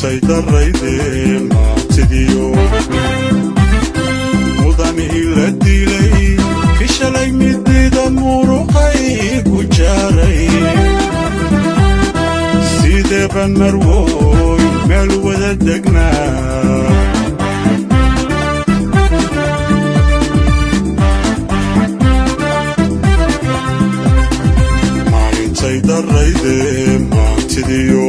Maalintay darraydee maantidiyo mudanihii la dilay, ki shalay midida muruqay ku jaaray, sideeban marwooy meel wada degnaa? Maalintay darraydee maantidiyo,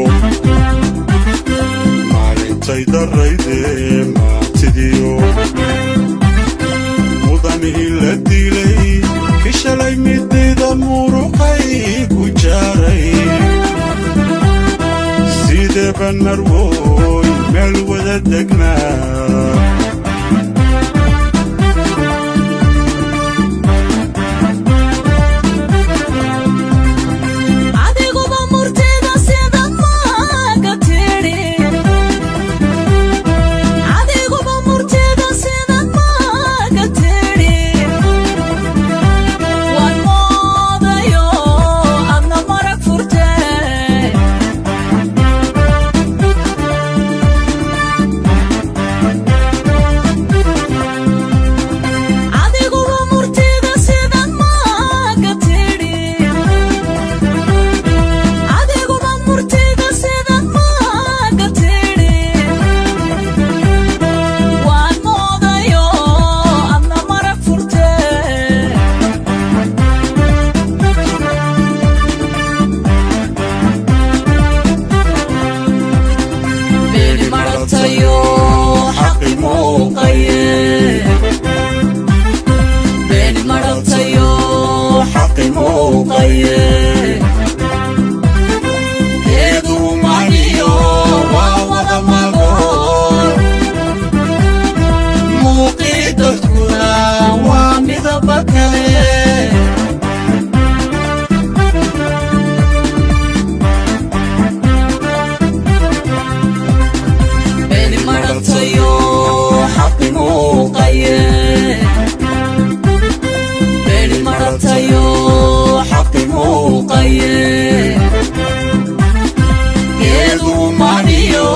maalintay darraydee maantidiyo mudanihii la dilay, ki shalay midida muruqay ku jaaray, sideeban marwooy meel wada degnaa? Adiguba murtida sida maaga tidhi, adiguba murtida sida maaga tidhi, waan moodayo adna marag furtee. Adiguba murtida sida maaga tidhi, adiguba murtida sida maaga tidhi, waan moodayo adna marag furtee. Beeni maragtayo xaqi muuqaye, beeni maragtayo xaqi muuqaye, Geedu maniyo waa wada magool, muuqii dadkuna waa midaba kale. Beeni maragtayo xaqi muuqaye, beeni maragtayo xaqi muuqaye. Geedu maniyo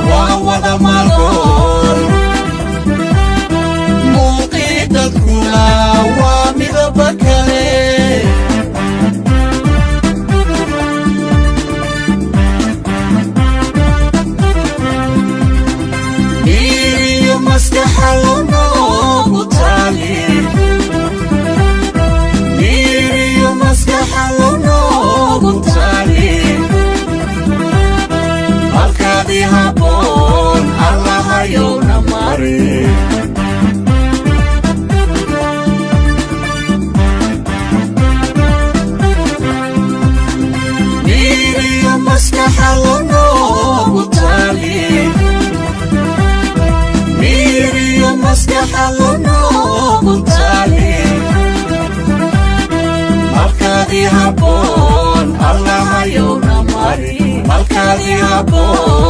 waa wada magool, muuqii dadkuna waa midaba kale. Miiriyo maskaxa lanoogu taali, miiriyo maskaxa lanoogu taali, halkaadii habboon Allahayowna mari. Miiriyo maskaxa lanoogu taali, miiriyo maskaxa lanoogu taali, halkaadii habboon Allahayowna mari, halkaadii habboon.